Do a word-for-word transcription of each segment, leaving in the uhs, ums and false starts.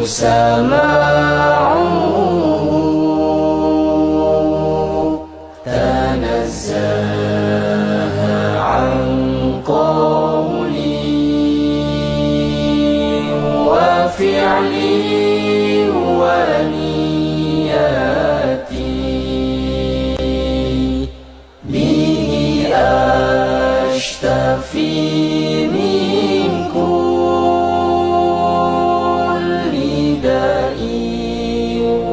سماعه تنزه عن قولي وفعلي ونيتي. به أشتفي من كل داء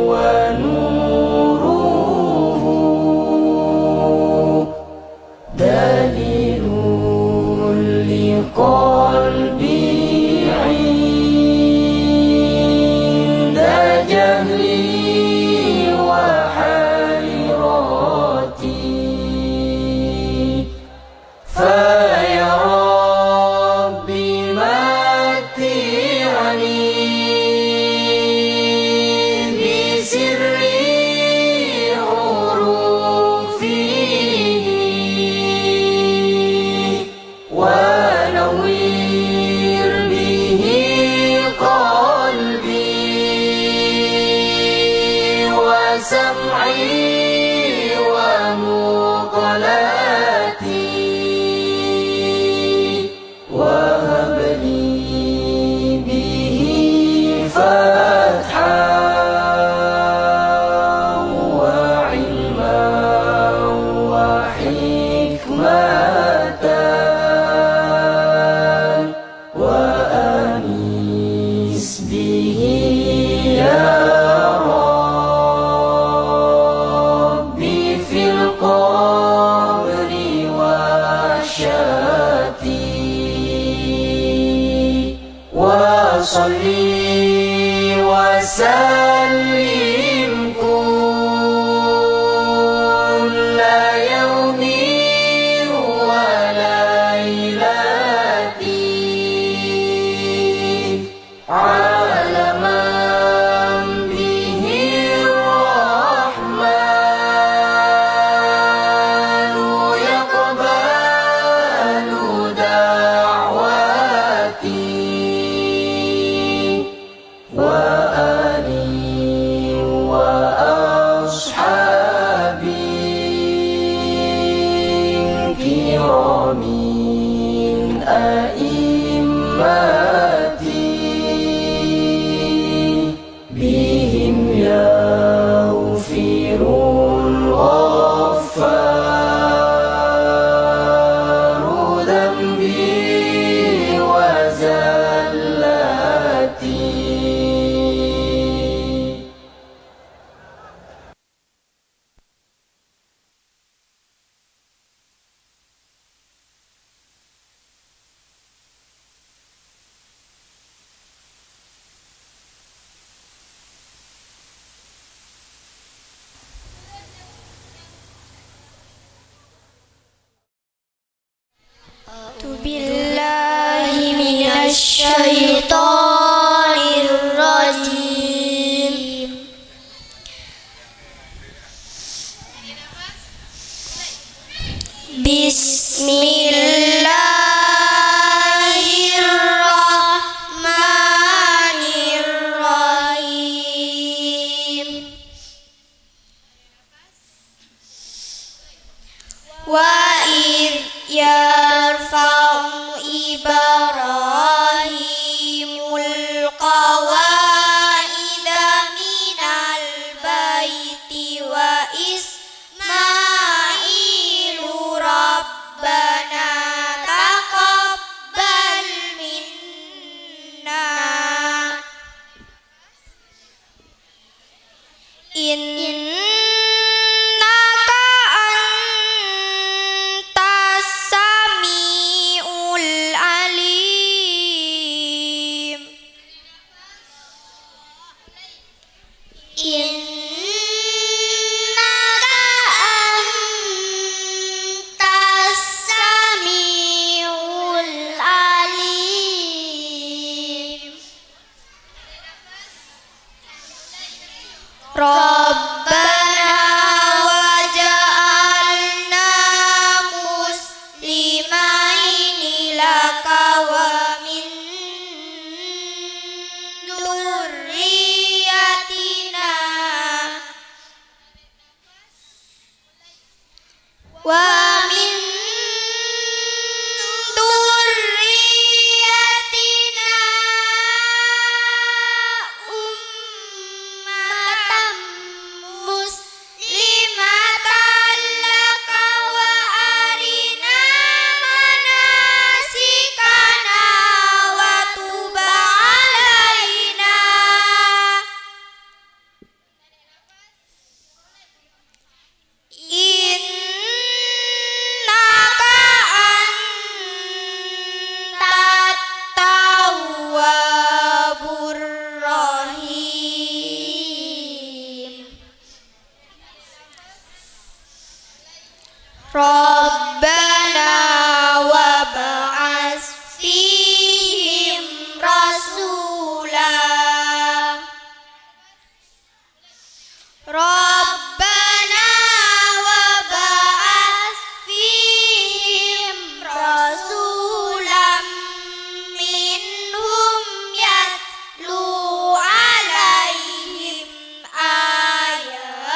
ونوره دليل لقلبي عند جهلي وحيرتي. فيا رب متعني بسر حروفه ونور به قلبي وسمعي ومقلتي. وهب لي به فتحا وعلما وحكمة وأنس به يا رب في القبر وحشتي. وصل وسلم كل يوم وليلة على من به الرحمن يقبل دعوتي. وآلي وأصحابي الكرام الأئمة بهم يغفر الغفار ذنبي وزلتي. أعوذ بالله من الشيطان الرجيم. بسم الله الرحمن الرحيم. وإذ يرفع إبراهيم القواعد من البيت وإسماعيل ربنا تقبل منا إنك أنت السميع العليم. إنك أنت السميع العليم. ربنا واجعلنا مسلمين لك ومن ذريتنا ومن ذريتنا أمة مسلمة لك وأرنا مناسكنا وتب علينا. إنك أنت التواب الرحيم. ربنا وابعث فيهم رسولا ربنا وابعث فيهم رسولا منهم يتلو عليهم آياتك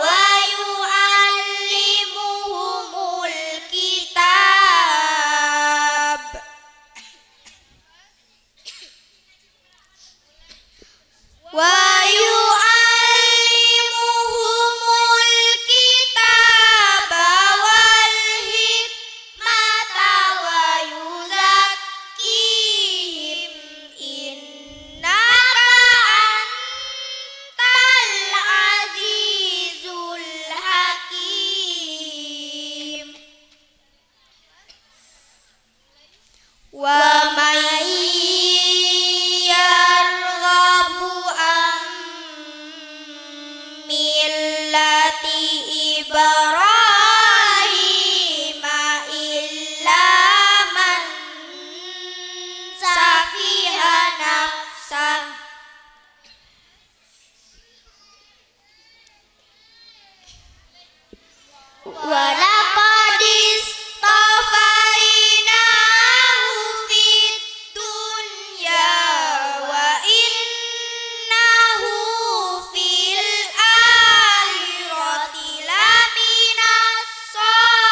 ويعلمهم الكتاب ويعلمهم الكتاب والحكمة ويزكيهم إنك أنت العزيز الحكيم. ومن يرغب عن ملة إبراهيم إلا من سفه نفسه ولقد اصطفيناه في الدنيا وإنه في الآخرة لمن الصالحين.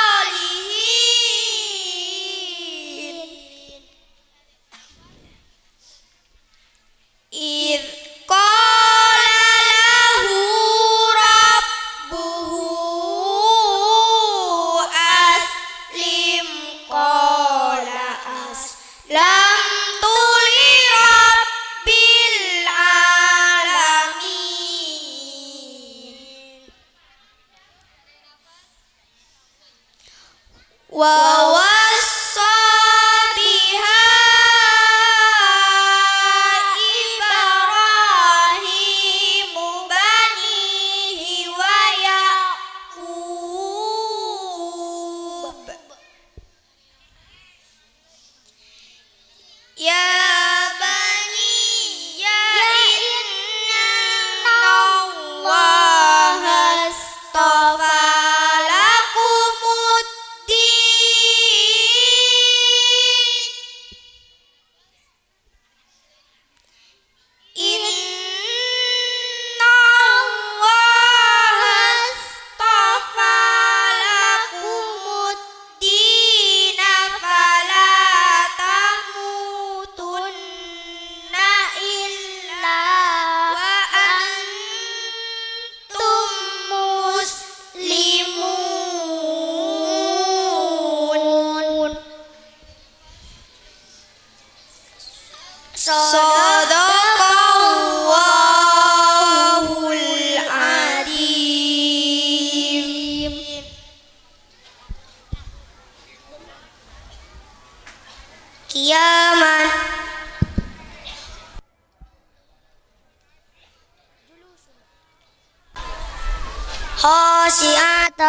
إذ قال له ربه أسلم قال أسلمت لرب العالمين. ووصى بها إبراهيم بنيه ويعقوب يا بني إن الله اصطفى لكم الدين إن الله اصطفى لكم الدين فلا تموتن إلا وأنتم مسلمون. صدق الله العظيم. قياما خاشعة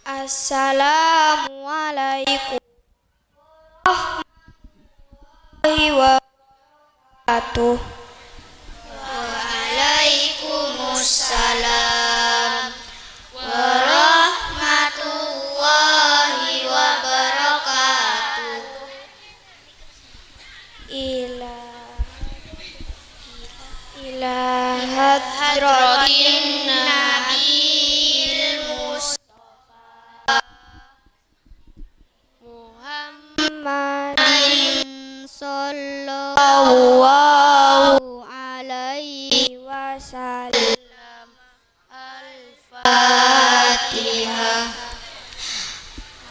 السلام عليكم ورحمة الله وبركاته. وعليكم السلام ورحمة الله وبركاته. إلى، إلى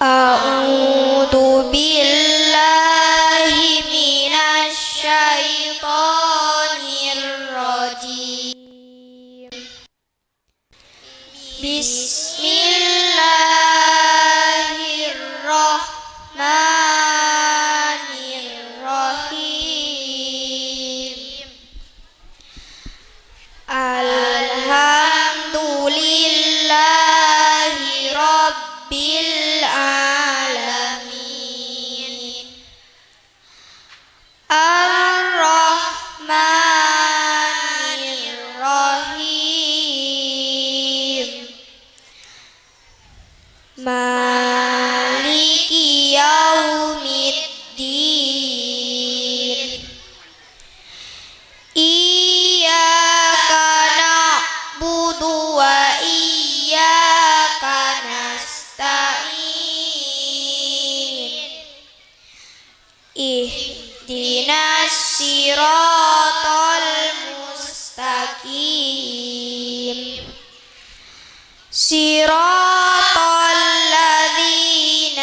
أعوذ بالله من الشيطان الرجيم. بسم الله الرحمن الرحيم. الحمد لله رب العالمين. الرحمن الرحيم. مالك يوم الدين. إياك نعبد وإياك نستعين. اهدنا الصراط المستقيم. صراط الذين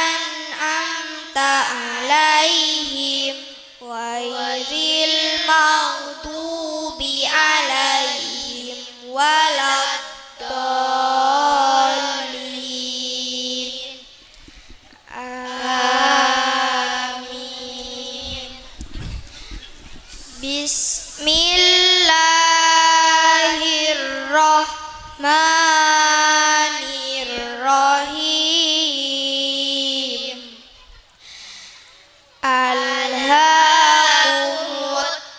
أنعمت عليهم غير المغضوب عليهم ولا الضالين. آمين. بسم الله الرحمن الرحيم. ألهاكم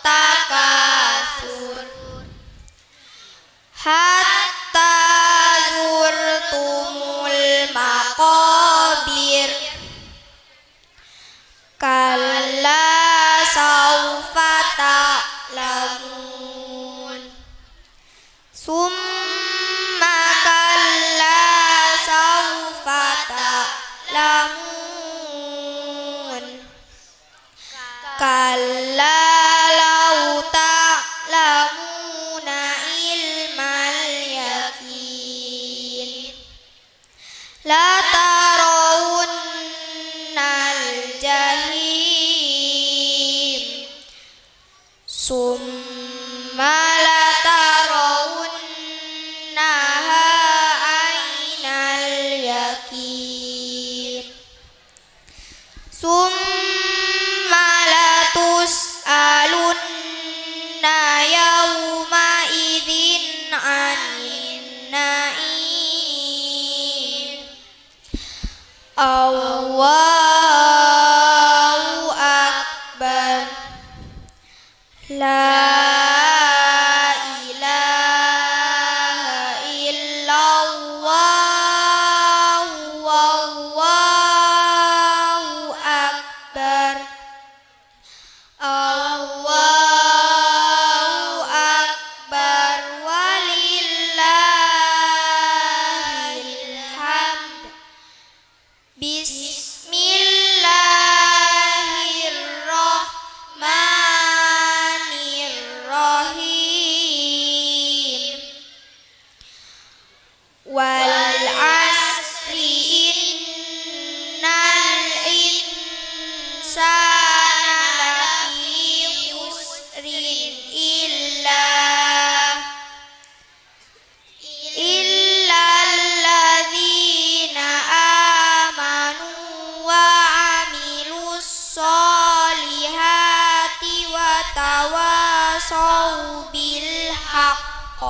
التكاثر حتى زرتم المقابر. كلا سوف تعلمون. ثم كلا سوف تعلمون. كلا لو تعلمون علم اليقين. لترون الجحيم. ثم لترونها عين اليقين. ثم لتسألن يومئذ عن النعيم. الله أكبر. لا إله إلا الله. والله أكبر. الله أكبر ولله الحمد. بسم الله الرحمن الرحيم. والعصر إن الإنسان لفي خسر إلا إلا الذين آمنوا وعملوا الصالحات وتواصوا بالحق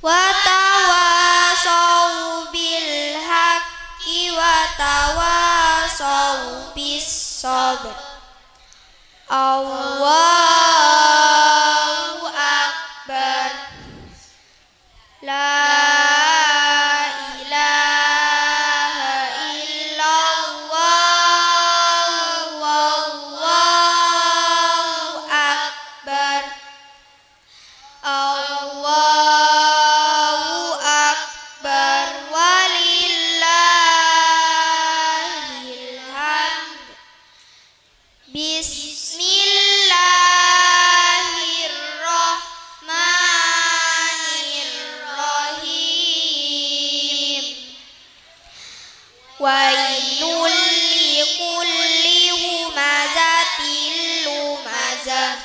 وتواصوا بالحق وتواصوا بالصبر. الله أكبر. لا إله إلا الله. والله أكبر. الله أكبر ولله الحمد. بسم الله ويل لكل همزة لمزة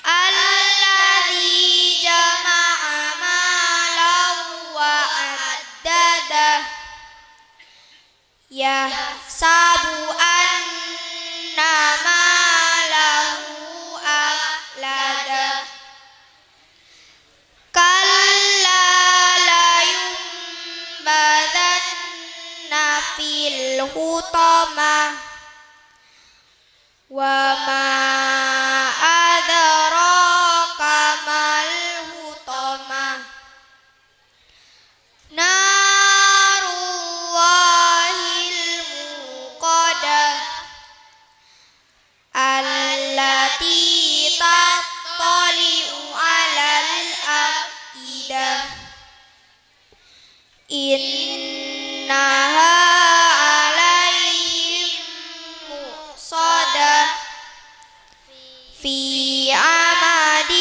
الذي جمع مالا وعدده يحسب أن ماله أخلده كلا لينبذن في الحطمة وما أدراك ما الحطمة نار الله الموقدة التي تطلع على الأفئدة إنها عليهم مؤصدة في عمد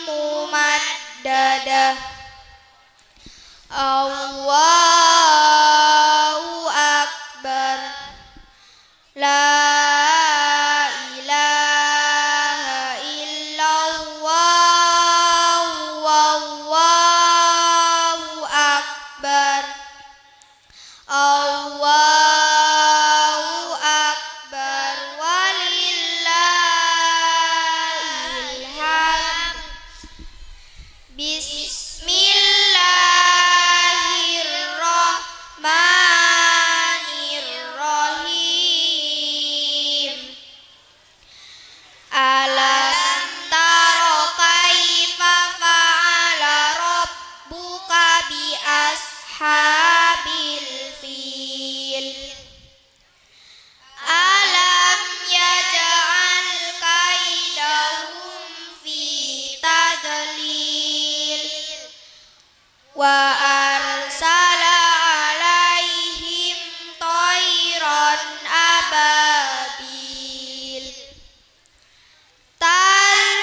ممددة الله أكبر لا إله إلا الله والله أكبر الله أكبر ولله الحمد بسم الله الرحمن الرحيم ألم تر كيف فعل ربك بأصحاب الفيل ألم يجعل كيدهم في تضليل وأرسل عليهم طيرا أبابيل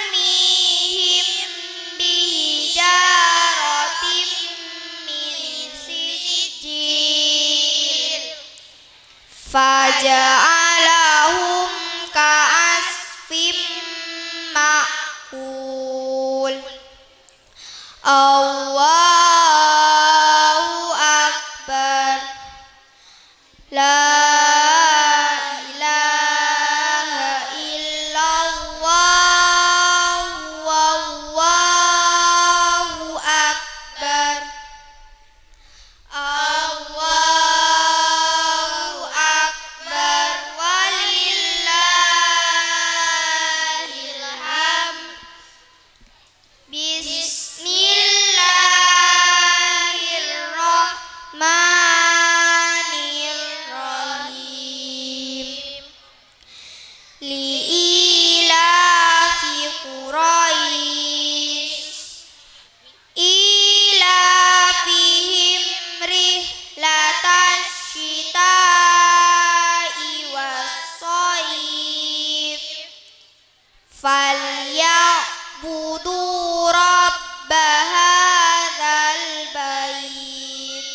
ترميهم بحجارة من سجيل فجعلهم كعصف مأكول الله أكبر لا إله إلا الله والله أكبر الله أكبر ولله الحمد بسم الله الرحمن الرحيم لإيلاف قريش إيلافهم رحلة الشتاء والصيف فليعبدوا رب هذا البيت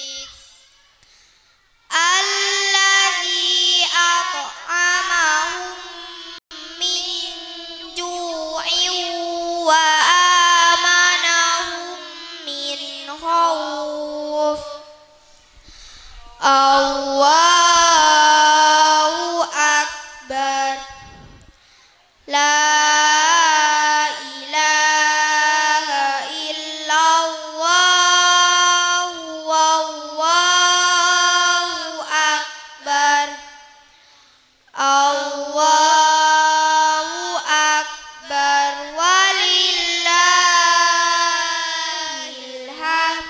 الذي أطعمهم من جوع وآمنهم من خوف الله أكبر لا إله إلا الله والله أكبر الله أكبر ولله الحمد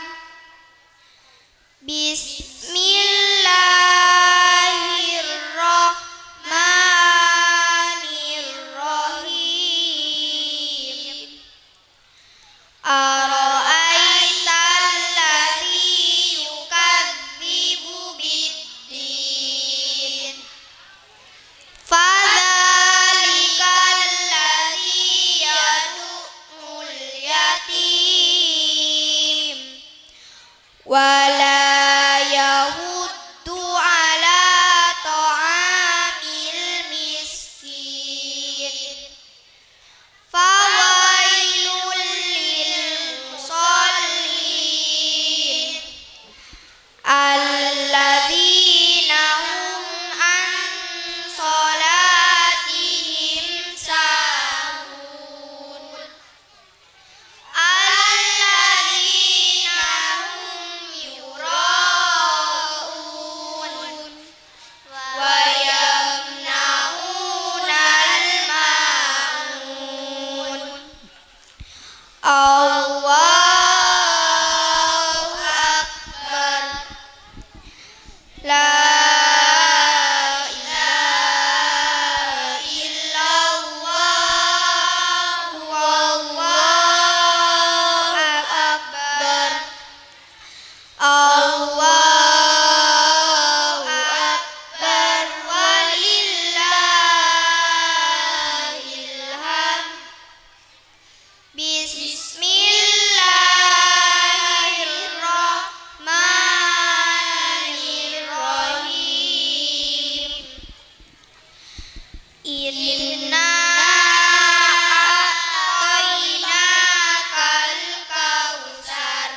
بسم الله La ilaha illallah, wallahu akbar. Allahu akbar, walillahil hamd. Bismillahirrahmanirrahim. Inna a'tainakal kautsar.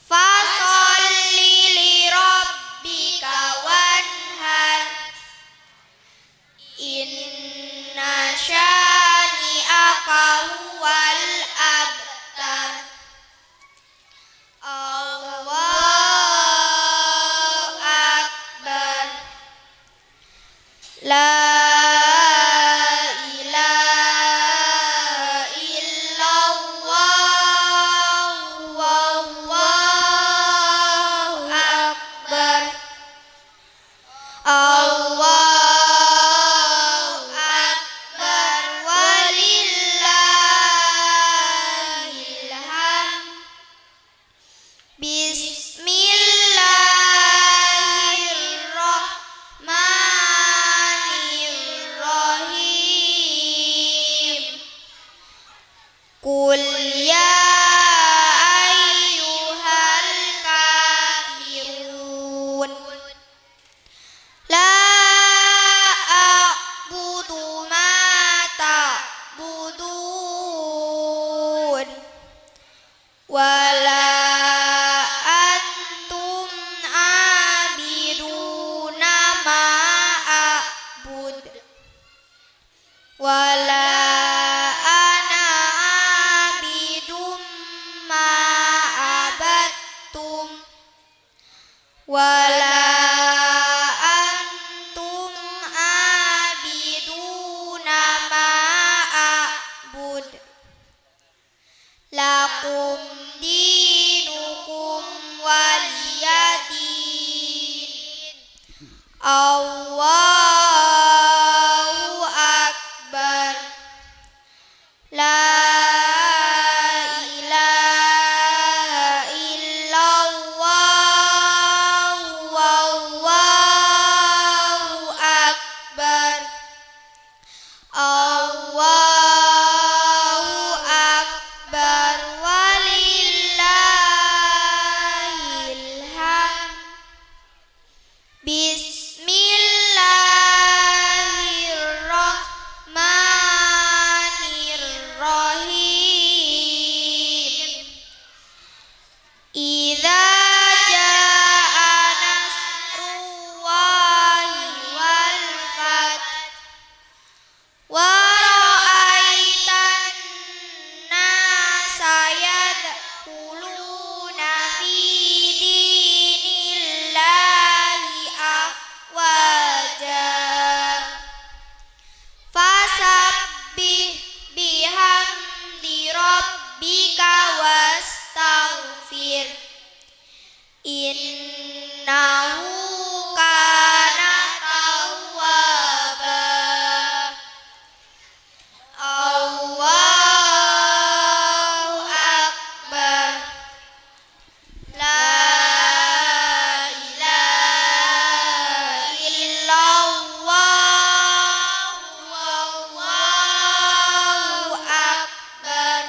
Fasholli li rabbika wanhar. Inna syani'aka huwal abtar. Allahu akbar. La ilaha illallah, wallahu akbar. Allahu akbar, walillahil hamd. Bismillahirrahmanirrahim. Qul ya ayyuhal kafirun. La a'budu ma ta'budun. Wa la antum abiduna ma a'bud. Wa la ana abidum ma abattum. Wa la antum abiduna ma a'bud. Lakum dinukum waliyadin. Allahu akbar. La ilaha illallah, wallahu akbar. Allahu akbar, walillahil hamd. Bismillahirrahmanirrahim. Idza jaa nasrullahi wal fath. Wa ra'aitan nasa yadkhuluna fi dinillahi afwaja. Fasabbih bihamdi rabbika wastaghfir. Innahu kana tawwaba. Allahu akbar. La ilaha illallah. Wallahu akbar.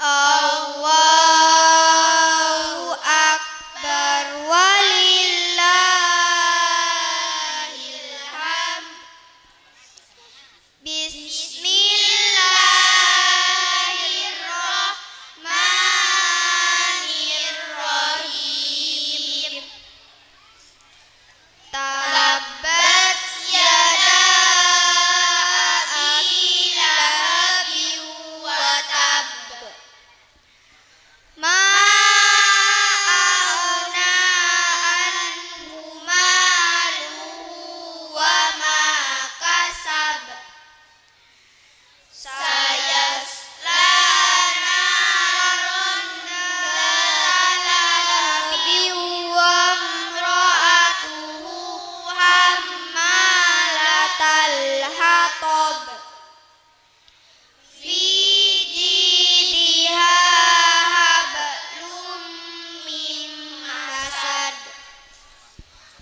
Allahu akbar.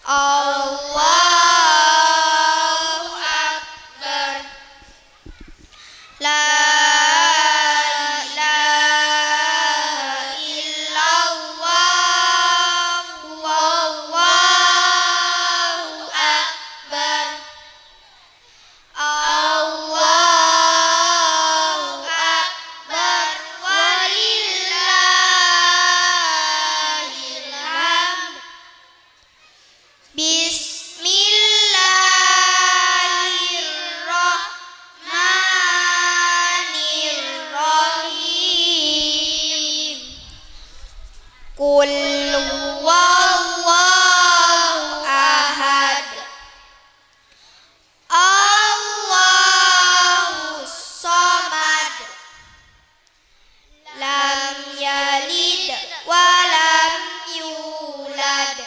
Allahu Akbar. La ilaha illallah. Wallahu Akbar. Allahu Akbar. Walillahil hamd. Bismillahirrahmanirrahim. Qul huwallahu ahad. Allahus samad. Lam yalid wa lam yulad.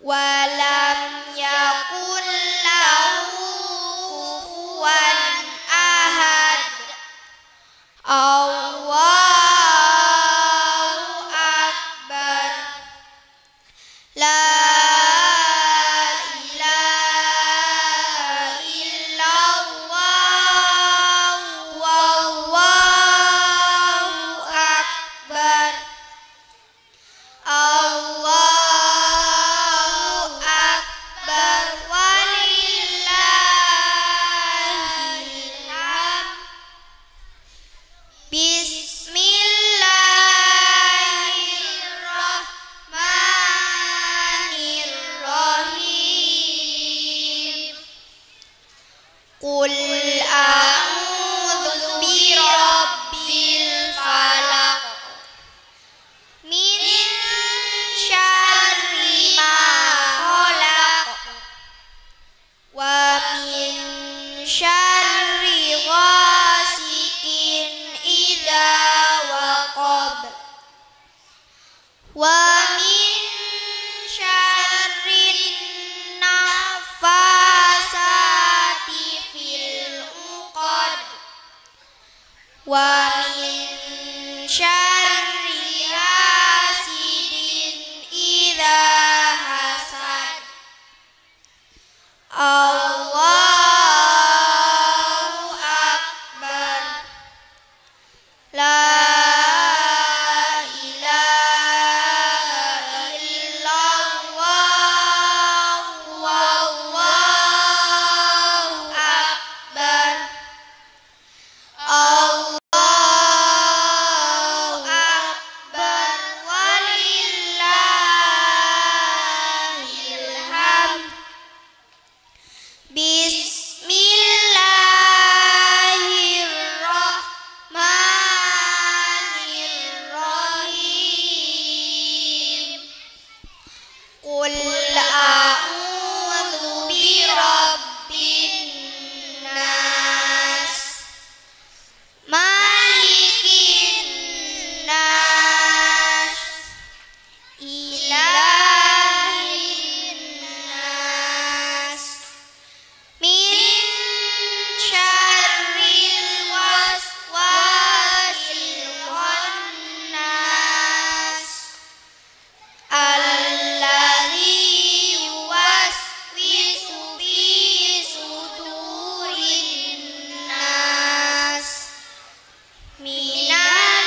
Wa lam yakul lahu kufuwan ahad. Allahu Akbar. La ilaha illallah. Wallahu Akbar. Allahu Akbar. Walillahil hamd. Bismillahirrahmanirrahim. Qul a'udzu birabbil falaq. Min syarri ma khalaq. Wa min syarri ghasiqin idza waqab. Wa min syarrin naffasati fil uqad. Wa min syarri hasidin idza hasad. Allahu Akbar. La ilaha illallah. Wallahu Akbar. Allahu Akbar. Walillahil hamd. Bismillahirrahmanirrahim. Qul a'udzu birabbin nas. Malikin nas, ilahin nas, min syarril waswasil khannas, alladzi yuwaswisu fi sudurin nas, minal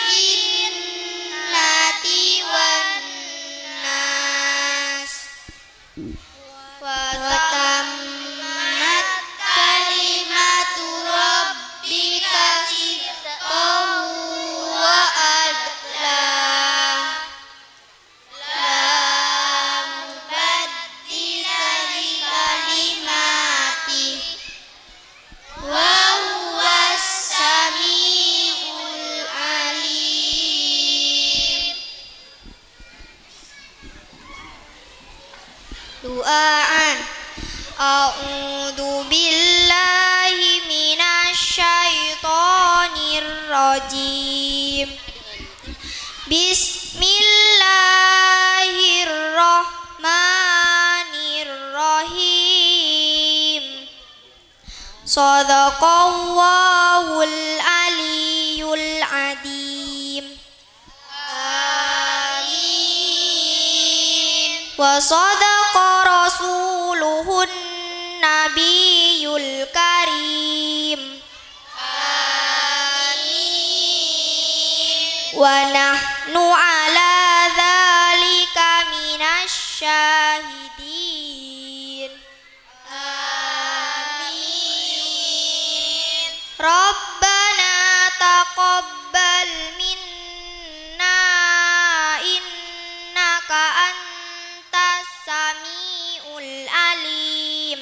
jinnati wan nas. Wa tammat kalimatu rabbika sidqan wa adla. La mubaddila li kalimatih, wa huwas sami'ul alim. Du'aan. A'udzu billahi minasy syaithanir rajim. Bismillahirrahmanirrahim. Shadaqallahul aliyyul adzim. Amin. وصدق رسوله النبي الكريم. آمين. ونحن على ذلك من الشاهدين. آمين. ربنا تقبل منا إنك أنت السميع العليم.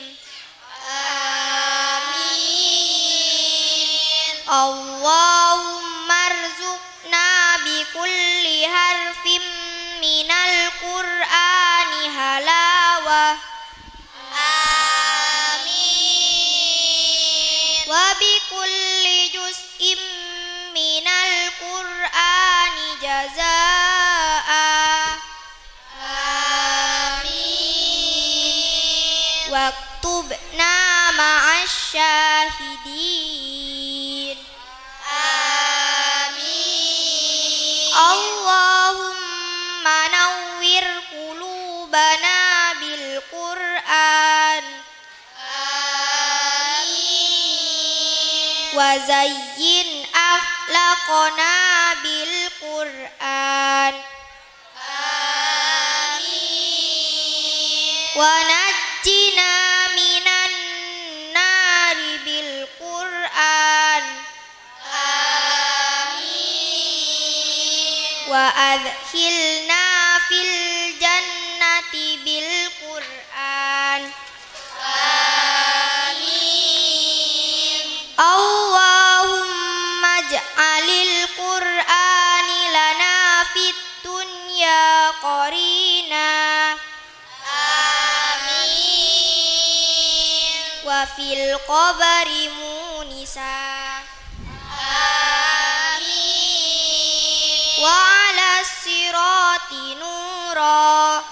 آمين. اللهم ارزقنا بكل حرف من القرآن حلاوة. آمين. وبكل جزء من القرآن جزاء. آمين. واكتبنا مع الشاهدين. آمين. اللهم نور قلوبنا بالقرآن. آمين. وزين أخلاقنا بالقرآن. آمين. ونجنا من النار بالقرآن. آمين. وأدخلنا في الجنة بالقرآن. آمين. اللهم اجعل القرآن لنا في الدنيا قرينا. آمين. وفي القبر مونسا. آمين. وعلى الصراط نورا.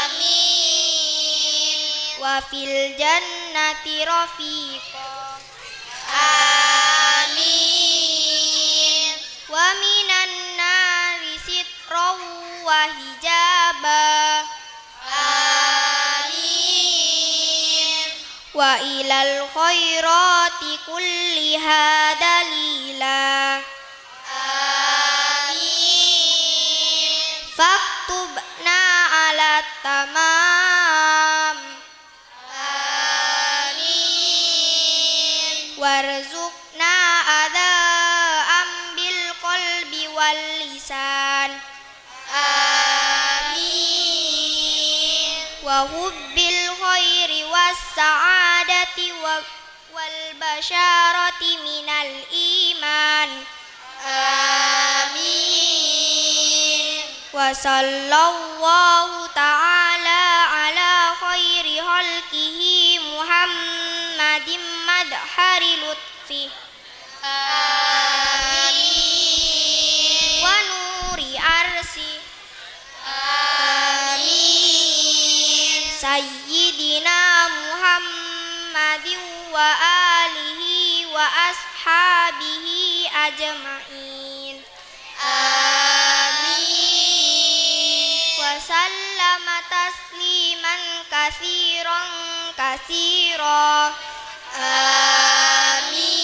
آمين. وفي الجنة رفيقا. آمين. ومن النار سترا وحجابا. آمين. وإلى الخيرات كلها دليلا. آمين. فاكتبنا على التمام. آمين. وارزقنا أداء بالقلب واللسان. آمين. وحب الخير والسعادة و-، والبشارة من الإيمان. آمين. وصلى الله تعالى على خير خلقه محمد مظهر لطفه. آمين. ونور عرشه. آمين. سيدنا محمد وآله وأصحابه أجمعين. آمين. وسلم تسليما كثيرا كثيرا. آمين.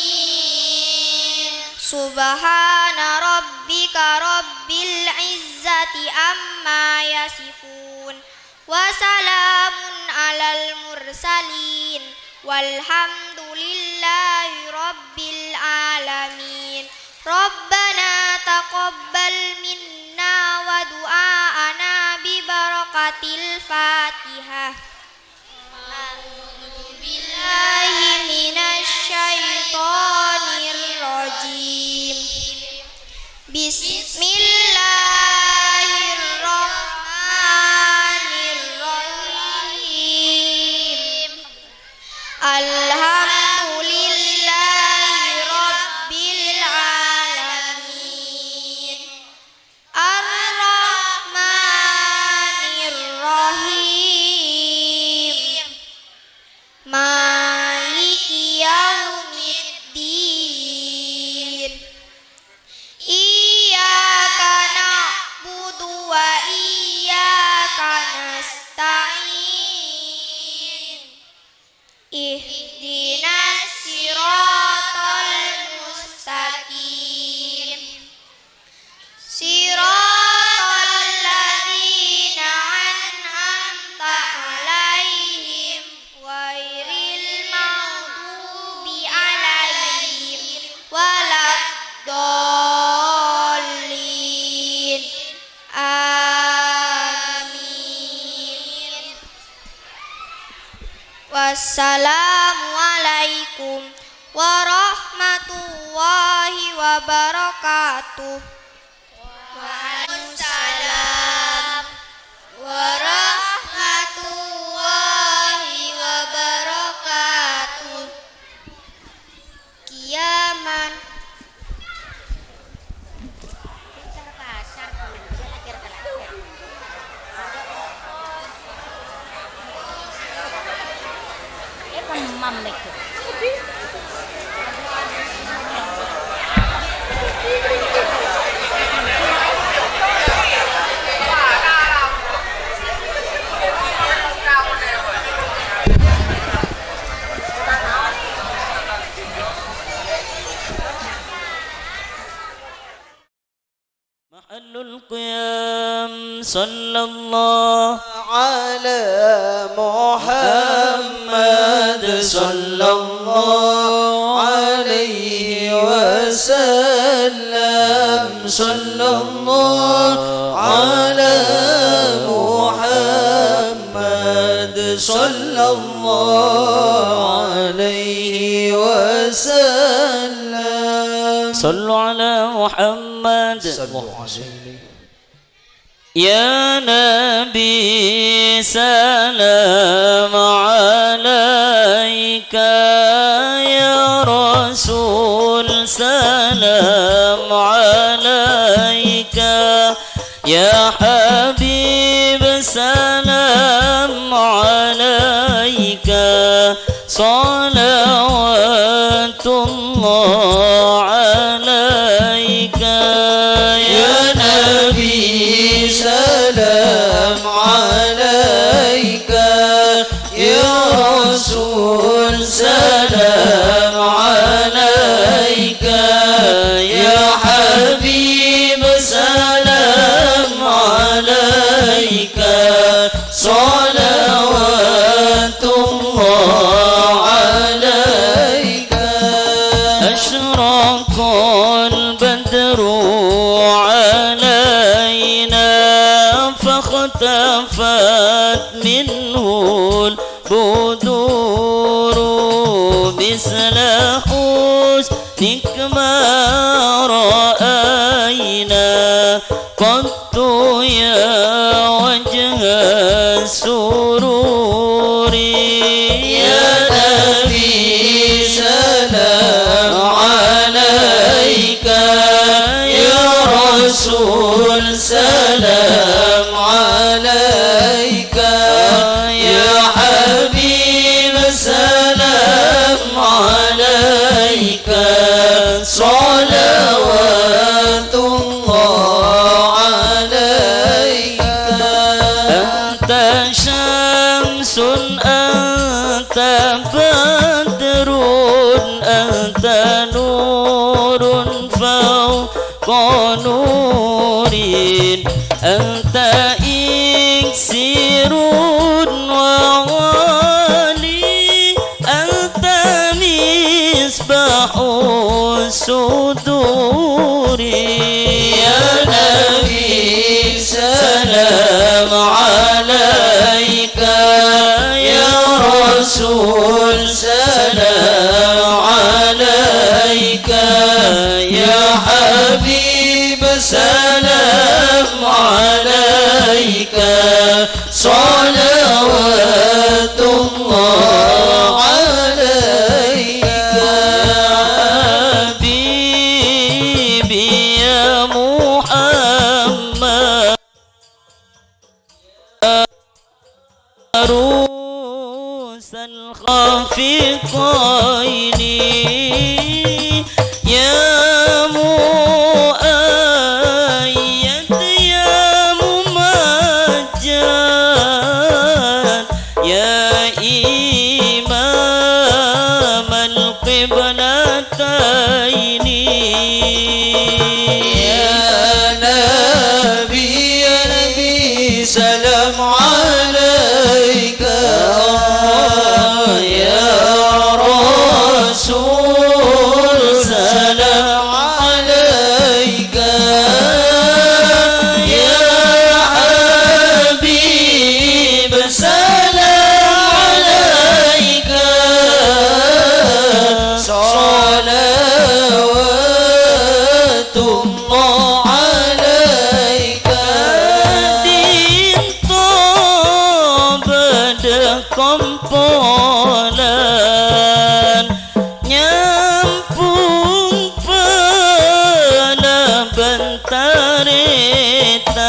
سبحان ربك رب العزة عما يصفون. وسلام على المرسلين. والحمد لله رب العالمين. ربنا تقبل منا ودعاءنا ببركة الفاتحة. أعوذ بالله من الشيطان الرجيم. بسم الله الرحمن الرحيم. الحمد لله رب العالمين. الرحمن الرحيم. Assalamualaikum warahmatullahi wabarakatuh. Waalaikumsalam warahmatullahi wabarakatuh. Kiyaman. محل القيام. صلى الله على محمد، صلى الله عليه وسلم، صلى الله على محمد، صلى الله عليه وسلم. صلوا على محمد. صلوا عليه. يا نبي سلام عليك، يا رسول سلام عليك، يا حبيب سلام عليك، صلوات الله عليك. يا نبي سلام عليك، يا رسول سلام عليك، يا حبيب سلام عليك، صلوات الله عليك. أشرق البدر علينا فاختفت منه البدور، مثل حسنك ما رأينا قط يا وجه السرور. يا نبي سلام عليك، يا رسول سلام عليك، يا حبيب سلام عليك، صلوات الله عليك. أنت شمس، أنت بدر، أنت نور فوق نور، أنت إكسير وغالي، أنت مصباح الصدور. يا نبي سلام عليك، يا رسول سلام عليك، يا حبيب سلام عليك، صلوات الله عليك. حبيبي يا محمد، عروس الخفقين، يا مؤيد، يا ممجد، يا إمام القبلتين. يا نبي، يا نبي، سلام عليك. يا رسول، سلام عليك. يا حبيب، سلام عليك. kompolan, nyambhung palabân tarètan,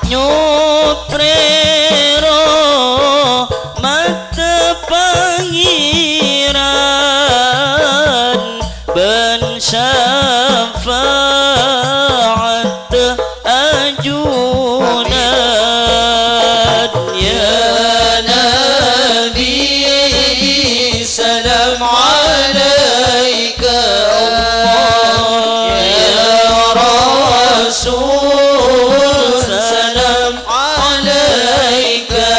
nyoprè rahmatta Pangèran bân syafa'atta ajunan. Ya Nabi, salam alaika Allah. Ya Rasul, salam alaika.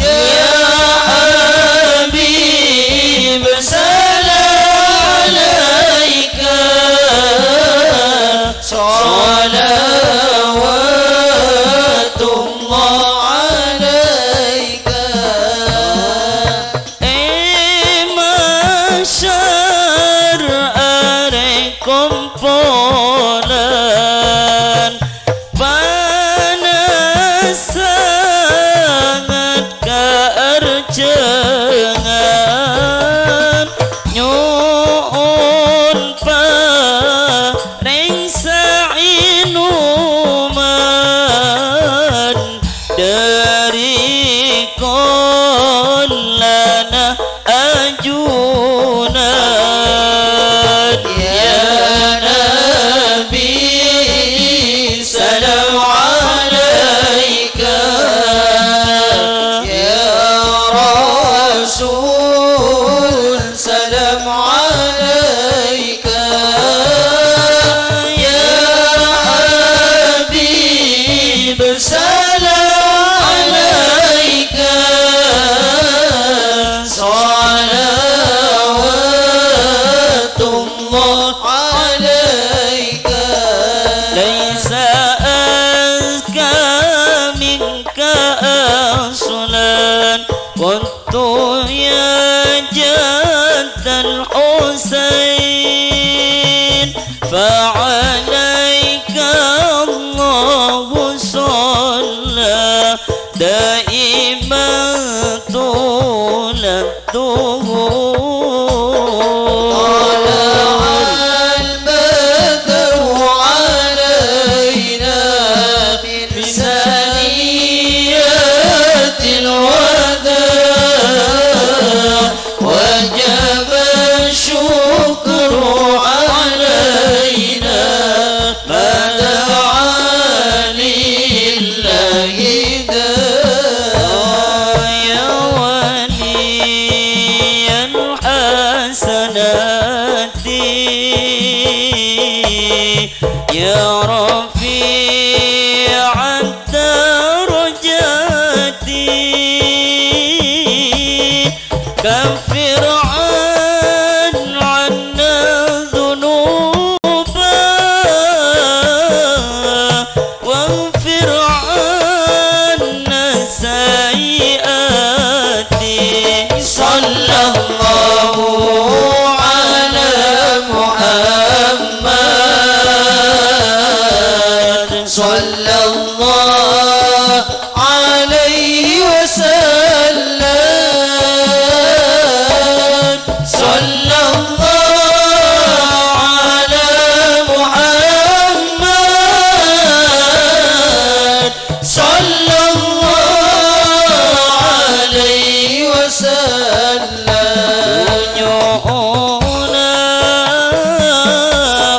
Ya Habib, salam alaika. Shalawatullah alaika. È mahsyar arè kompolan, panas sanget kaarjângan, nyo'on parèng saènoman dhâri kollana ajunan. Ya Nabi, salam alaika. Ya Rasul, salam alaika. Ya Habib, salam alaika. Shalawatullah alaika. Laisa azka minka aslan. Qultu ya jaddal Husain, fa alaika Allahu shalla daiman tula tuhur. Tala'al badru alaina min saniyatil wada', wajaba syukru alaina ma da'a lillahi da'. Ya waliyal hasanati, ya rafi'ad darajati, kaffir 'anna dzunuba, waghfir 'anna sayyi'ati. Shallallahu 'ala Muhammad, shallallahu alaihi wasallam. Shallallahu 'ala Muhammad, shallallahu alaihi wasallam. Nyo'ona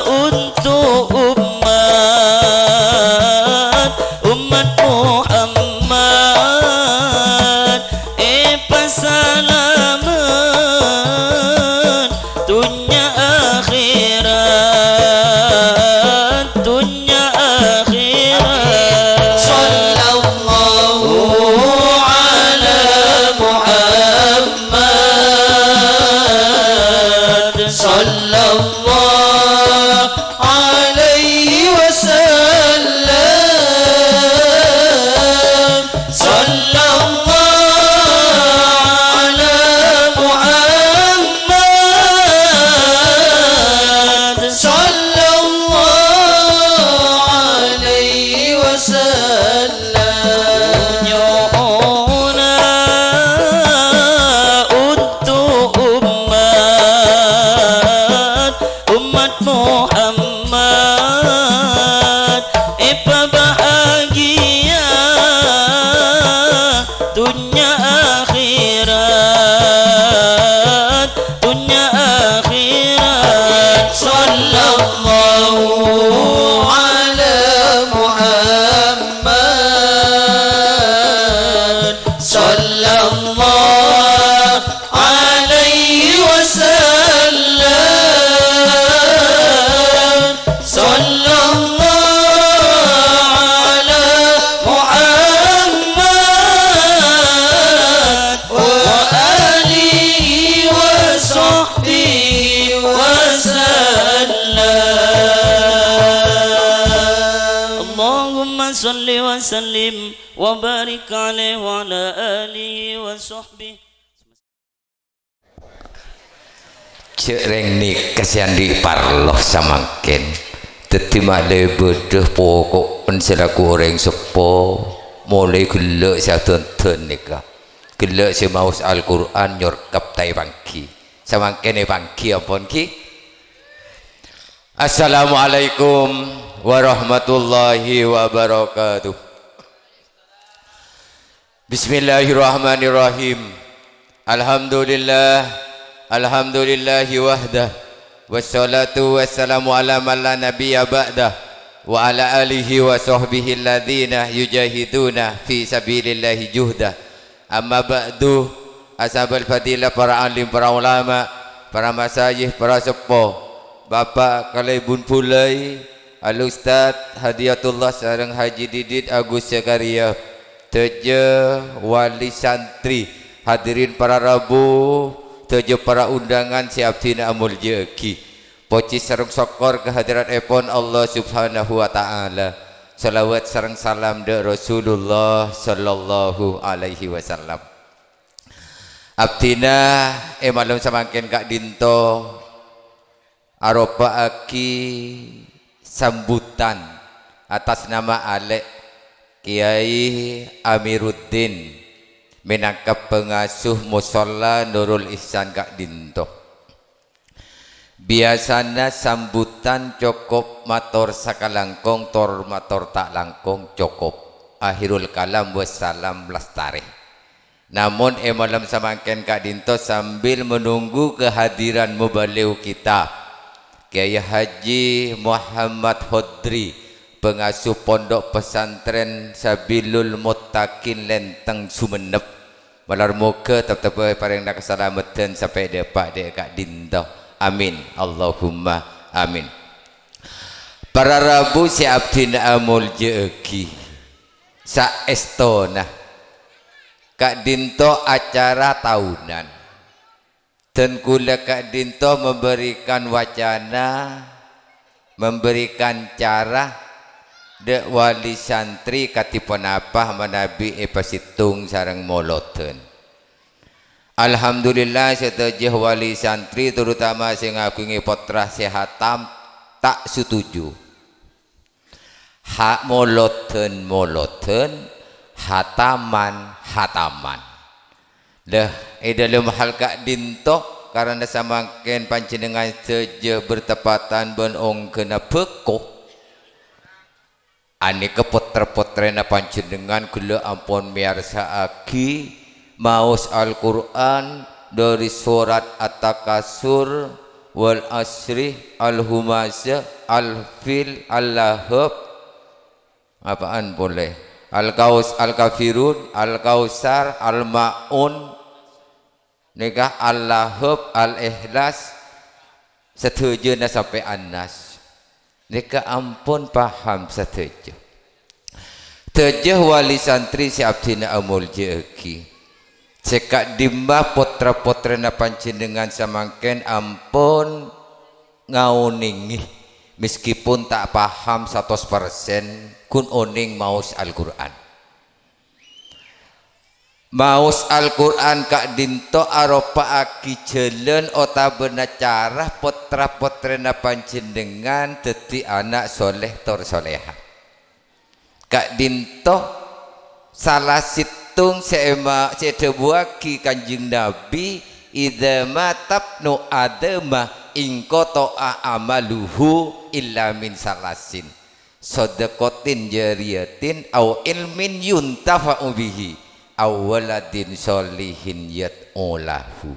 untuk umat, umat Muhammad, èpasalamet dunnya akhèrat, dunnya akhèrat. Shallallahu 'ala Muhammad, shallallahu alaihi wasallam. Shallallahu 'ala Muhammad, shallallahu alaihi wasallam. Allahumma shalli wa sallim wa barik alaihi wa ala alihi wa sahbihi. Jhâ' rèng nèka sè andi' parlo samangkèn. Dhâddhi malè bâdâ poko'en selaku orèng seppo, molaè ghellâ' sè adhândhân nèka. Ghellâ' sè maos Al-Qur'an nyorkep ta' èpangghi. Samangkèn èpangghi ampon ghi. Assalamualaikum warahmatullahi wabarakatuh. Bismillahirrahmanirrahim. Alhamdulillah. Alhamdulillahi wahdah. Wassalatu wassalamu ala man la nabiyya ba'dah. Wa ala alihi wa sahbihi alladhina yujahiduna fi sabilillahi juhdah. Amma ba'du, ashabal fadilah, para alim, para ulama, para masayih, para seppo, Bapa' kalabân bulâi, Al-Ustadz Hadiyatullah sareng Haji Didit Agus Zakaria, sadhâjâ wali santri, hadirin para rabu, sadhâjâ para undangan sè abdhina amoljâ'aghi. Pojhi sareng sokkor ka hadiratèpon Allah Subhanahu wa Ta'ala. Shalawat sareng salam dâ' Rasulullah sallallahu alaihi wasallam. Abdhina è malem samangkèn ka'dinto aropa'aghi sambutan atas nama alè' Kèyaè Amiruddin mènangka pangasuh Musholla Nurul Ihsan ka'dinto. Biyasana sambutan cokop mator sakalangkong, tor mator ta' langkong cokop. Akhirul kalam, wassalam lastarè. Namon è malem samangkèn ka'dinto sambil menunggu kehadiran mubaligh kita, Kiai Haji Muhammad Hodri, pangasuh Pondok Pesantren Sabilul Muttaqin Lenteng Sumenep, Malar moghâ teptebbhâ èparèngana kasalameddhân sampè' dâpa' dâ' ka'dinto. Amin. Allahumma amin. Para rabu sè abdhina amoljâ'aghi, saèstona ka'dinto acara tahunan. Dan kaulâ ka'dinto memberikan wacana, memberikan cara dâ' wali santri kadhi ponapa manabi èpasèttong sareng molodhân. Alhamdulillah, sadhâjâ wali santri, terutama sè ngaghungè pottra sè hatam, ta' setuju. Ha-, molodhân-molodhân, hataman-hataman. Lah, è dâlem hal ka'dinto, karana samangkèn panjhennengngan sadhâjâ bertepatan bân ongghâna bhâko, anèka pottra-pottrèna panjhennengngan ghellâ' ampon meyarsa'aghi maos Al-Qur'an dâri sorat At-Takatsur, Wal Asri, Al-Humazah, Al-Fil, Al-Lahab, apaan polè? Al-Kaus-, Al-Kafirun, Al-Kautsar, Al-Ma'un, nèka Al-Lahab, Al-Ikhlas, sadhâjâna sampè' An-Nas. Nèka ampon paham sadhâjâ. Sadhâjâ wali santri sè abdhina amoljâ'aghi. Sè ka'dimma pottra-pottrèna panjhennengngan samangkèn ampon ngaonèngè, meskipun ta' paham satos persen, ghun onèng maos Al-Qur'an. Maos Al-Qur'an ka'dinto aropa'aghi jhâlân otabâna cara pottra-pottrèna panjhennengngan dhâddhi ana' soleh tor soleha. Ka'dinto sala sèttong sè ema-, sè èdhâbuwâghi Kanjeng Nabi, "Idza matabnu Adama inqata'a amaluhu illa min salasin." Shadaqatin jariyatin au ilmin yuntafa'u bihi au waladin sholihin yad'u lahu.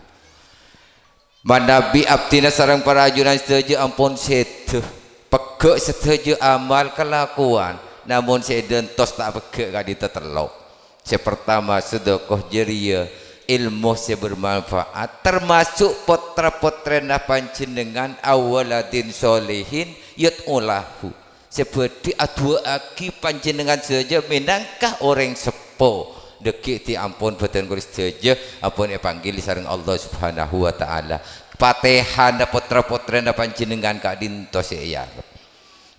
Manabi abdhina sareng para ajunan sadhâjâ ampon sèdhâ, pegghâ' sadhâjâ amal kalakowan, namong sè èdântos ta' pegghâ' ka'dinto tello'. Sè partama, sadaqah jariyah, èlmo sè bermanfaat, termasuk pottra-pottrèna panjhennengngan, au waladin sholihin yad'u lahu. Sè bhâdhi adu'aaghi panjhennengngan sadhâjâ mènangka orèng seppo. Dhâggi' dhi ampon bhâdhân kaulâ sadhâjâ ampon èpanggil sareng Allah Subhanahu wa Ta'ala. Patèhana pottra-pottrèna panjhennengngan ka'dinto sè èarep.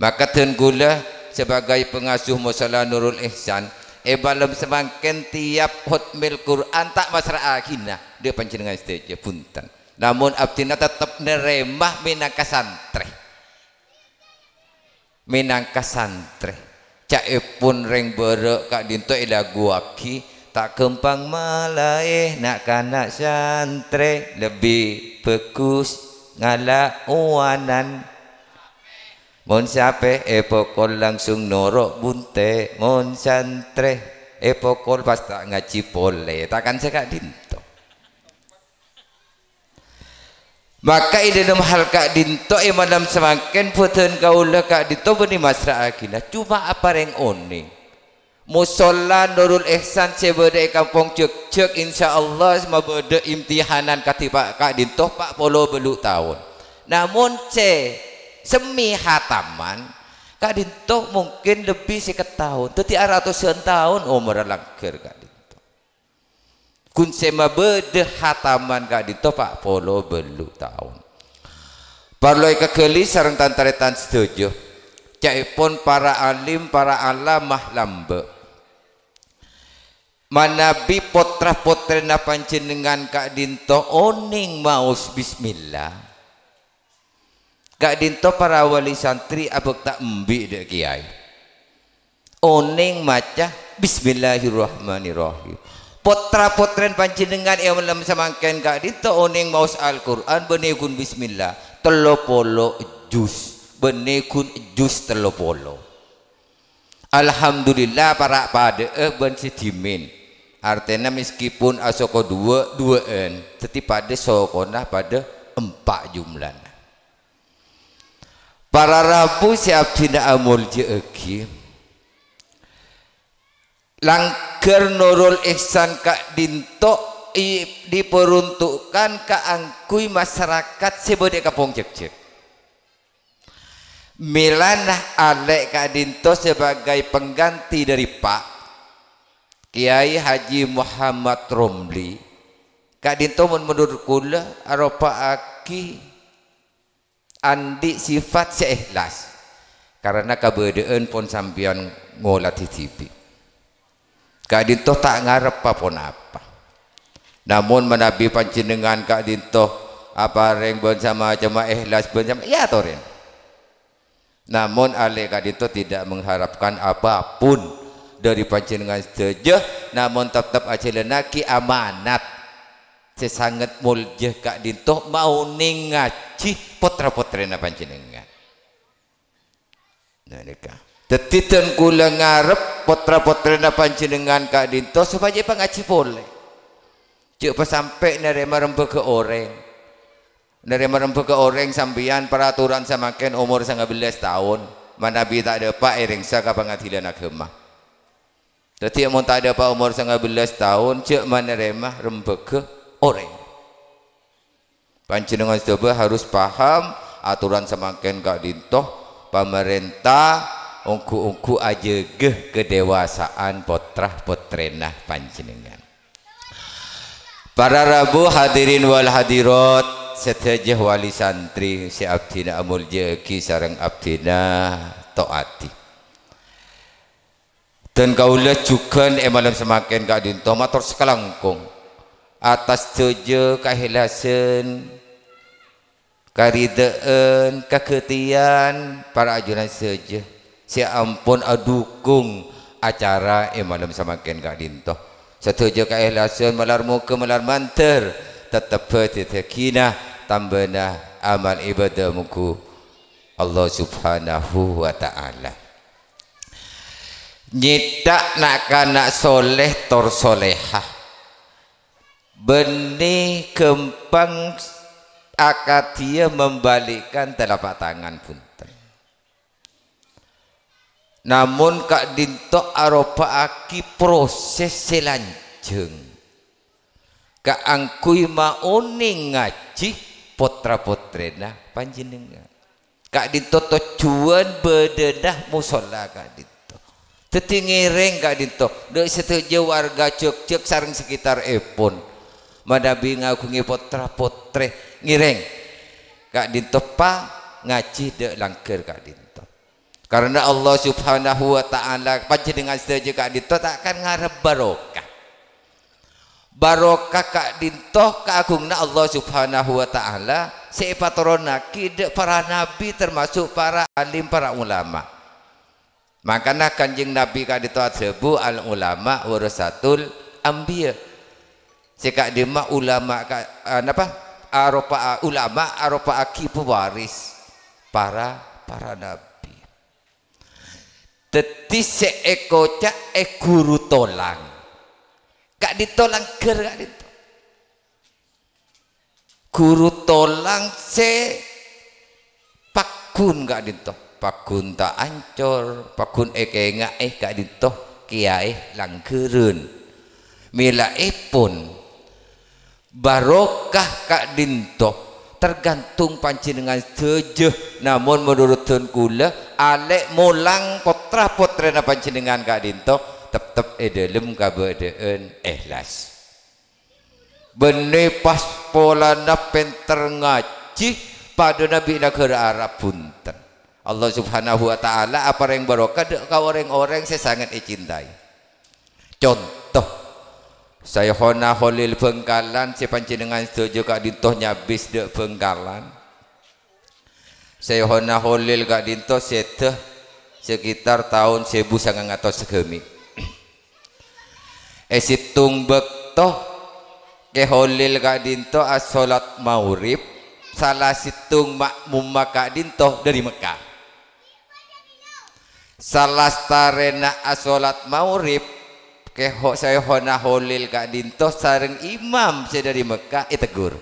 Maka dhân kaulâ sebagai pengasuh Musholla Nurul Ihsan, è malem samangkèn tiap khotmil Qur'an ta' masra'aghina dâ' panjhennengngan sadhâjâ, bhunten. Namong abdhina tettep narèma mènangka santrè. Mènangka santrè. Ca'èpon rèng bârâ' ka'dinto èlaguwaghi, "Ta' ghâmpang malaè na'-kana' santrè, lebbi bhâghus ngala' owanan." Mon sapè èpokol langsung noro' bunte', mon santrè èpokol pas ta' ngajhi polè. Takan sè ka'dinto. Maka è dâlem hal ka'dinto è malem samangkèn bhâdhân kaulâ ka'dinto bânnè masra'aghina, coma aparèng onèng. Musholla Nurul Ihsan sè bâdâ è Kampong Jhâgjhâk, insyaallah mabâdâ imtihanan kadhi pa-, ka'dinto pa' polo bâllu' taon. Namong sè semmè hataman, ka'dinto mungkin lebbi sèket taon. Dâddhi aratosan taon omorra langghâr ka'dinto. Ghun sè mabâdâ hataman ka'dinto pa' polo bâllu' taon. Parlo èkaghâli sareng tan-tarètan sadhâjâ, ca'èpon para alim, para alamah lambâ'. Manabi potra-potrèna panjhennengngan ka'dinto onèng maos bismillah, ka'dinto para wali santri abhâkta embi' dâ' kèyaè. Onèng maca, "Bismillahirrahmanirrahim." Potra-potrèn panjhennengngan è malem samangkèn ka'dinto onèng maos Al-Qur'an bânnè ghun bismillah, tello polo juz. Bânnè ghun juz tello polo. Alhamdulillah, para' padâ'â bân sè dhimèn. Artèna meskipun asoko duwâ'-duwâ'ân, dâddhi padâ sokona padâ empa' jumlana. Para rabu sè abdhina amoljâ'âghi, langghâr Nurul Ihsan ka'dinto i-, diperuntukkan kaangghuy masarakat sè bâdâ è Kampong Jhâgjhâk. Mèlana alè' ka'dinto sebagai pengganti dari Pa' Kiai Haji Muhammad Romli, ka'dinto mon menurut kaulâ aropa'aghi andi' sifat sè ikhlas, karana kabâdâ'ân pon sampèyan ngolatè dhibi'. Ka'dinto ta' ngarep pa-ponapa. Namong manabi panjhennengngan ka'dinto aparèng bân samacemma ikhlas bân sama, èyatorè. Namong alè' ka'dinto tidak mengharapkan apapun dari panjhennengngan sadhâjâ, namong teptep ajhâlannaghi amanat sè sanget moljâ ka'dinto maonèng ngajhi potra-potrèna panjhennengngan. Nah, nèka. Dâddhi, dân kaulâ ngarep potra-potrèna panjhennengngan ka'dinto sopajâ èpangajhi polè. Jhâ' pasampè' narèma rembhâghâ orèng. Narèma rembhâghâ orèng sampèyan paraturan samangkèn omor sanga bellâs taon, manabi ta' dâpa' èrèngsa ka pangadilan aghâma. Dâddhi, mon ta' dâpa' omor sanga bellâs taon, jhâ' manarèma rembhâghâ orèng. Panjhennengngan sadhâjâ harus paham aturan samangkèn ka'dinto, pamarènta ongghu-ongghu ajâgâ kadewasaan potra-potrèna panjhennengngan. Para rabu hadirin wal hadirat, sadhâjâ wali santri sè abdhina amoljâ'aghi sareng abdhina to'ati. Dân kaulâ jhughân è malem samangkèn ka'dinto mator sakalangkong atas sadhâjâ kaèhlasan, karidhâ'ân, kaghâtèyan para ajunan sadhâjâ sè ampon adhukung acara è malem samangkèn ka'dinto. Sadhâjâ kaèhlasan malar moghâ malar mandhâr teptebbhâ dhâddhiyâghinah tambâna amal ibadah mongghu Allah Subhanahu wa Ta'ala. Nyètha' na'-kana' soleh tor solehah. Bânnè ghâmpang akadhiyâ membalikkan telapak tangan, bhunten. Namong ka'dinto aropa'aghi proses sè lanjhâng kaangghuy maonèng ngajhi potra-potrèna panjhennengngan. Ka'dinto tojjhuwân bâdâna mosolla ka'dinto. Dâddhi ngèrèng ka'dinto, dâ' sadhâjâ warga Jhâgjhâk sareng sekitarèpon. Manabi ngaghungè potra-potrè ngèrèng ka'dinto pa ngajhi dâ' langghâr ka'dinto. Karena Allah Subhanahu wa Ta'ala, panjhennengngan sadhâjâ ka'dinto ta' kan ngarep barokah. Barokah ka'dinto kaagunganna Allah Subhanahu wa Ta'ala sè èpatoronnaghi dâ' para nabbhi, termasuk para alim, para ulama. Mangkana Kanjeng Nabi ka'dinto adhâbu, "Al ulama warasatul anbiya." Sè ka'dimma ulama ka-, a, napa? Aropa, ulama aropa'aghi pewaris para, para nabbhi. Dhâddhi sè èkoca' è ghuru tolang. Ka'dinto langghâr ka'dinto. Ghuru tolang sè paggun ka'dinto. Paggun ta' ancor, paggun èkènga'è ka'dinto kèyaè langghârân. Mèla'èpon barokah ka'dinto tergantung panjhennengngan sadhâjâ. Namong menurut dhân kaulâ, alè' molang pottra-pottrèna panjhennengngan ka'dinto teptep è dhâlem kabâdâ'ân èhlas. Bânnè pas polana pènter ngajhi, padâna bi' naghârâ Arab bhunten. Allah Subhanahu wa Ta'ala aparèng barokah dâ' ka orèng-orèng sè sanget ècintai. Conto, Syaikhona Kholil Bhângkalan sè panjhennengngan sadhâjâ ka'dinto nyabis dâ' Bhângkalan. Syaikhona Kholil ka'dinto sèdhâ sekitar taon sèbu sangang atos saghâmè'. È sèttong bâkto, Kè Kholil ka'dinto asholat maghrib, sala sèttong ma'mumma ka'dinto dâri Mekkah. Salastarèna asholat maghrib, Kè Ho-, Syaikhona Kholil ka'dinto sareng imam sè dâri Mekkah ètegur.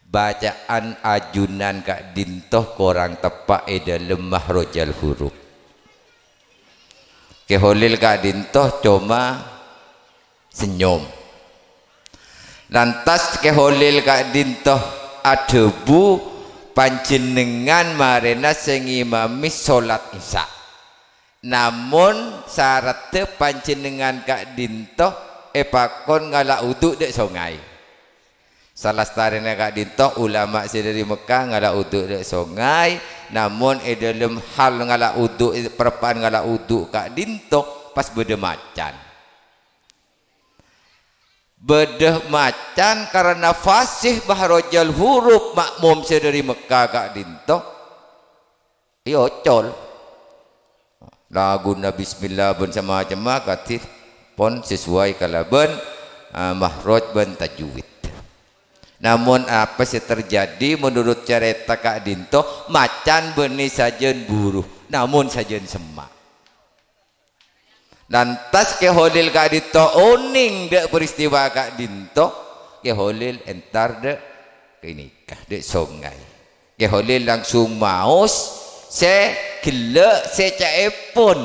Bacaan ajunan ka'dinto korang teppa' è dhâlem Mahrajal Huruf. Kè Kholil ka'dinto coma senyum. Lantas Kè Kholil ka'dinto adhâbu, "Panjhennengngan marèna sè ngimami sholat Isya. Namong saradda panjhennengngan ka'dinto èpakon ngala' wudu dâ' songay." Salastarèna ka'dinto ulama sè dâri Mekkah ngala' wudu dâ' songay, namong è dhâlem hal ngala' wudu, parappa'an ngala' wudu ka'dinto pas bâdâ macan. Bâdâ macan karana fasih Mahrajal Huruf ma'mum sè dâri Mekkah ka'dinto. Èocol. Laguna bismillah bân samacemma kadhi pon sesuai kalabân, ah, mahraj bân tajwid. Namong apa sè terjadi menurut carèta ka'dinto, macan bânnè sajân buru, namong sajân semma'. Lantas Kè Kholil ka'dinto onèng dâ' peristiwa ka'dinto, Kè Kholil entar dâ' ka'nèka, dâ' songay. Kè Kholil langsung maos sè ghellâ' sè ca'èpon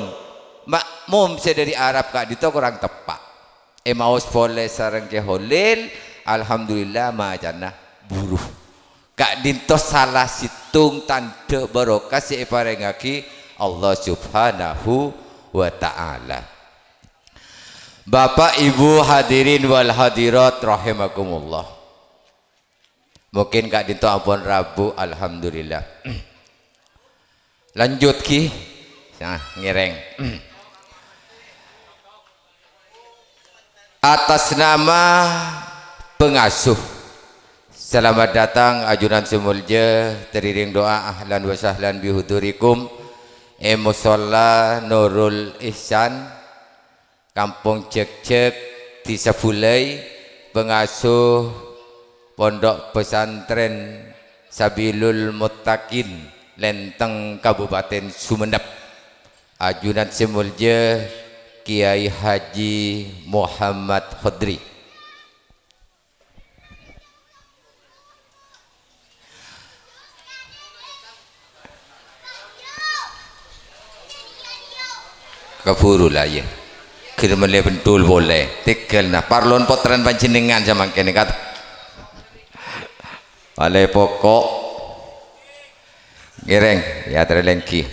ma'mum sè dâri Arab ka'dinto korang teppa'. Èmaos polè sareng Kè Kholil, alhamdulillah macanna buru. Ka'dinto sala sèttong tandhâ barokah sè èparèngaghi Allah Subhanahu wa Ta'ala. Bapak, Ibu, hadirin wal hadirat rahimakumullah. Mungkin ka'dinto ampon rabu, alhamdulillah. Lanjut, Ki. Nah, ngèrèng. Atas nama pengasuh, selamat datang ajunan sè molja, teriring doa ahlan wa sahlan bihudurikum, è Musholla Nurul Ihsan, Kampong Jhâgjhâk, Dhisa Bulai, pengasuh Pondok Pesantren Sabilul Muttaqin, Lenteng, Kabupaten Sumenep. Ajunan sè molja Kiai Haji Muhammad Khodri. Kabhuru la, iyâ. Ghir mellè bendhul polè. Tèghâl, nah, parlon pottrana panjhennengngan samangkèn, kat-, Palè poko'. Ngèrèng, ya, terelenggi.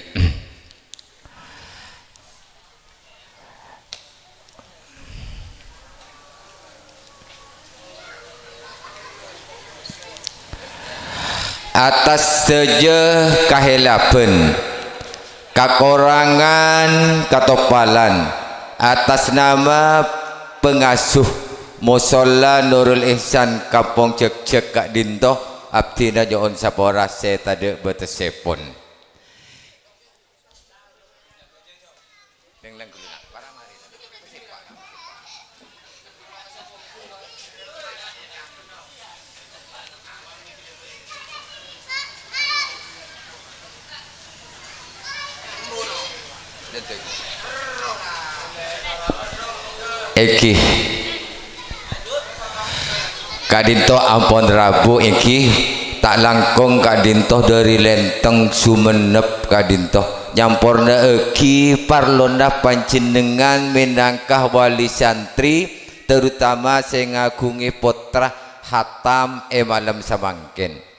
Atas sadhâjâ kahèlabhân, Kakorangan katoppalan atas nama pengasuh Musholla Nurul Ihsan Kampong Jhâgjhâk ka'dinto, abdhina nyo'on sapora sè tadâ' bâtessèpon. Èngghi. Ka'dinto ampon rabu èngghi, ta' langkong ka'dinto dâri Lèntèng Songennep ka'dinto. Nyamporna'aghi parlona panjhennengngan mènangka wali santri, terutama sè ngaghungè pottra hatam è malem samangkèn.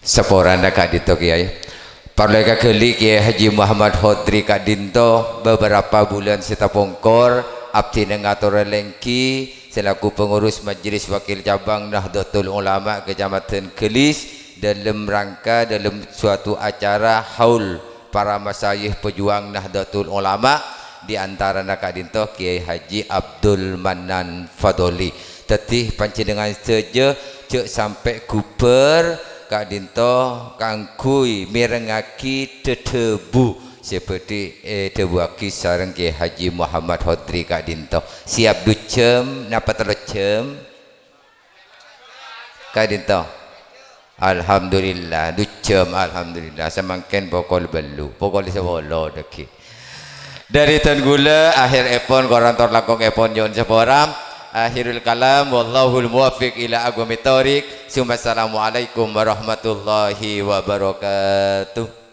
Saporana ka'dinto, Kèyaè. Parlo èkaghâli Kèyaè Haji Muhammad Khodri ka'dinto, beberapa bulân sè tapongkor, abdhina ngatorè lèngghi selaku pengurus Majelis Wakil Cabang Nahdlatul Ulama Kecamatan Gelis, dalam rangka, dalam suatu acara haul para masyayikh pejuang Nahdlatul Ulama, di antarana ka'dinto Kèyaè Haji Abdul Mannan Fadoli. Dhâddhi, panjhennengngan sadhâjâ jhâ' sampè' ghubâr ka'dinto kaangghuy mèrengngaghi dhâdhâbu sè bhâdhi èdhâbuwaghi sareng Kèyaè Haji Muhammad Khodri ka'dinto. Siap du jhâm, napa tello jhâm? Ka'dinto. Alhamdulillah, du jhâm, alhamdulillah. Samangkèn pokol bâllu', pokol sapolo dhâggi'. Dâri dân ghulâ, akhèrèpon, korang tor langkongèpon nyo'on sapora. Akhirul kalam, wallahul muwaffiq ila aqwamit thoriq. Tsummassalamualaikum warahmatullahi wabarakatuh.